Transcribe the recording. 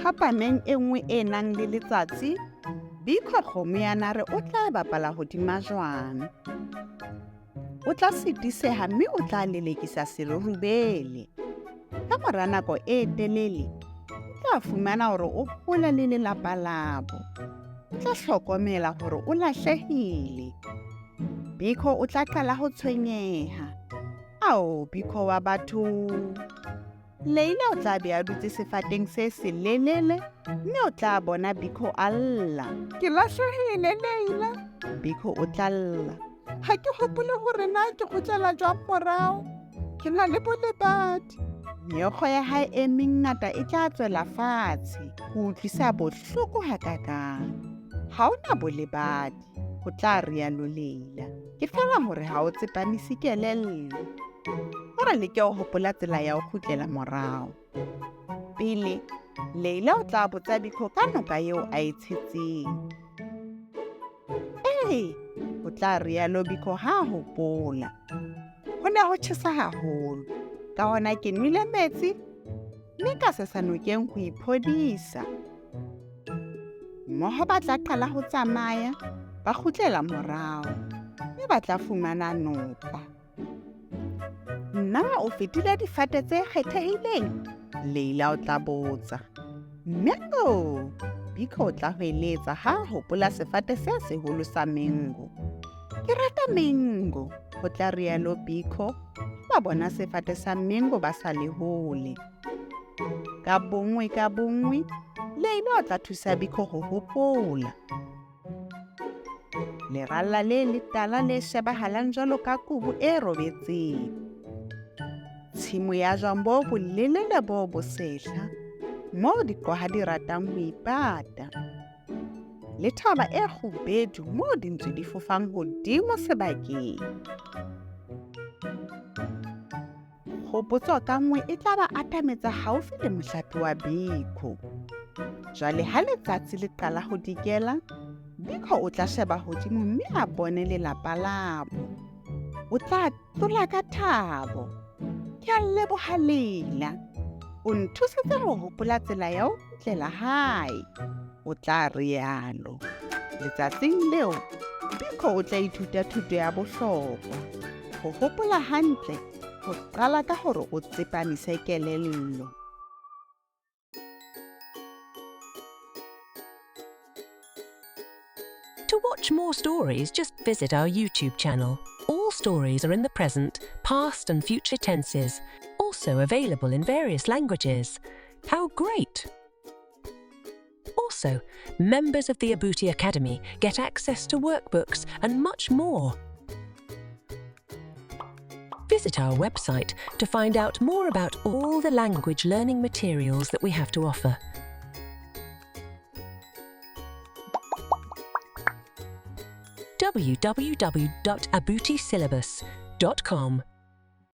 Thapameng e nngwe e nang le letsatsi, Biko kgomo ya nare o tla bapala hodima jwang. O tla sitiseha mme o tla lelekisa serurubele. Ka mora nako e telele, o tla fumana hore o hole le lelapa labo. O tla hlokomela hore o lahlehile. Biko o tla qala ho tshwenyeha. Ao, Biko wa batho! Leila o tla be a dutse sefateng se selelele mme o tla bona Biko a lla. Ke lahlehile, Leila. Biko o tla lla. Ha ke hopole hore na ke kgutlela jwang morao. Ke na le bolebadi. Meokgo ya hae e mengata e tla tswela fatshe ho utlwisa bohloko hakakang. Ha o na bolebadi, ho tla rialo Leila. Ke feela hore ha o tsepamise kelello. O re leke ho hopola tsela ya ho kgutlela morao. Pele, Leila o tla botsa Biko ka noka eo a e tshetseng. Ee, o tla rialo Biko ha a hopola. Ho ne ho tjhesa haholo. Ka hona ke nwele metsi mme ka sesa nokeng ho iphodisa. Mmoho ba tla qala ho tsamaya ba kgutlela morao mme ba tla fumana noka. Na o fetile difate tse kgethehileng? Leila o tla botsa. Mango! Biko o tla hweletsa ha a hopola sefate se seholo sa mango. Ke rata mango, ho tla rialo Biko. Ba bona sefate sa mango ba sa le hole. Ka bonngwe ka bonngwe, Leila o tla thusa Biko ho hopola. Leralla le letala le shebahalang jwalo ka kubu e robetseng. Tshimo ya jwang bo bolelele bo bosehla, moo diqwaha di ratang ho ipata. Le thaba e kgubedu moo dintsu di fofang hodimo sebakeng. Kgopotso ka nngwe e tla ba atametsa haufi le mohlape wa Biko. Jwale ha letsatsi le qala ho dikela, Biko o tla sheba hodimo mme a bone lelapa labo. O tla tlola ka thabo. Ke a leboha Leila. O nthusitse ho hopola tsela ya ho kgutlela hae. O tla rialo. Letsatsing leo, Biko o tla ithuta thuto ya bohlokwa. Ho hopola hantle ho qala ka hore o tsepamise kelello. To watch more stories, just visit our YouTube channel. All stories are in the present, past, and future tenses, also available in various languages. How great! Also, members of the Abuti Academy get access to workbooks and much more. Visit our website to find out more about all the language learning materials that we have to offer. www.abutisyllabus.com.